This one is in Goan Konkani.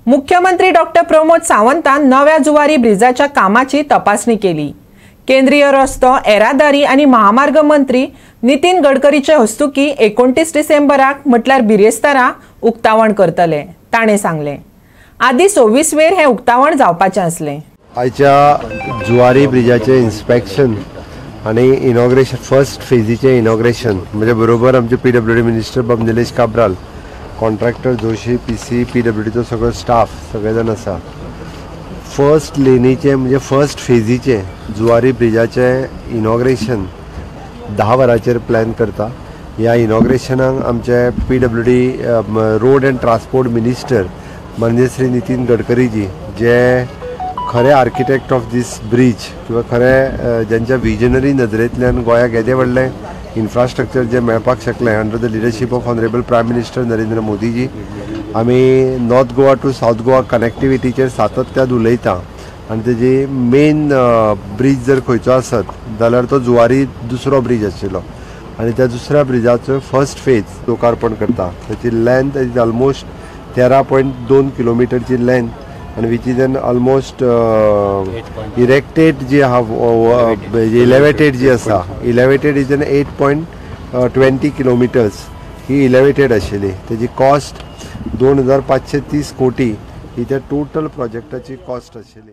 मुख्यमंत्री डॉक्टर प्रमोद सावंतान नव्या जुवारी ब्रिजाच्या कामाची तपासणी केली. केंद्रीय रस्तो येरादारी आनी महामार्ग मंत्री नितीन गडकरीचे हस्तुकी 29 डिसेंबराक म्हटल्यार बिरेस्तारा उक्तावण करतले, ताणें सांगलें. आदी 26 वेर हें उक्तावण जावपाचें आसलें. आयच्या जुवारी ब्रिजाचें इन्स्पेक्शन आनी इनॉग्रेशन, फर्स्ट फेजीचें इनॉग्रेशन म्हणजे बरोबर आमचे PWD minister बाब निलेश काब्राल, कॉन्ट्रॅक्टर जोशी, PC, PWDचो सगळो स्टाफ सगळे जाण आसा. फर्स्ट लेनीचें म्हणजे फर्स्ट फेजीचें जुवारी ब्रिजाचें इनॉग्रेशन 10 वरांचेर प्लॅन करता. ह्या इनॉग्रेशनाक आमचे PWD road and transport minister माननीय श्री नितीन गडकरीजी, जे खरे आर्किटेक्ट ऑफ these bridge किंवा खरे ज्यांच्या विजनरी नजरेंतल्यान गोंयाक येदें व्हडलें इन्फ्रास्ट्रक्चर जें मेळपाक शकलें under the leadership of honourable prime minister Narendra Modiji. आमी north Goa to south Goa कनेक्टिविटीचेर सातत्यान उलयता आनी तेजी मेन ब्रीज जर खंयचो आसत जाल्यार तो जुवारी दुसरो ब्रीज आशिल्लो आनी त्या दुसऱ्या ब्रिजाचो फर्स्ट फेज लोकार्पण करता. ताची लेंथ is almost 13.2 किलोमिटरची length आनी which is an almost erected जी आहा, इलेवेटेड जी आसा, elevated is an 8.20 kilometres he elevated आशिल्ली. तेजी कॉस्ट 2530 कोटी ही त्या टोटल प्रोजेक्टाची कॉस्ट आशिल्ली.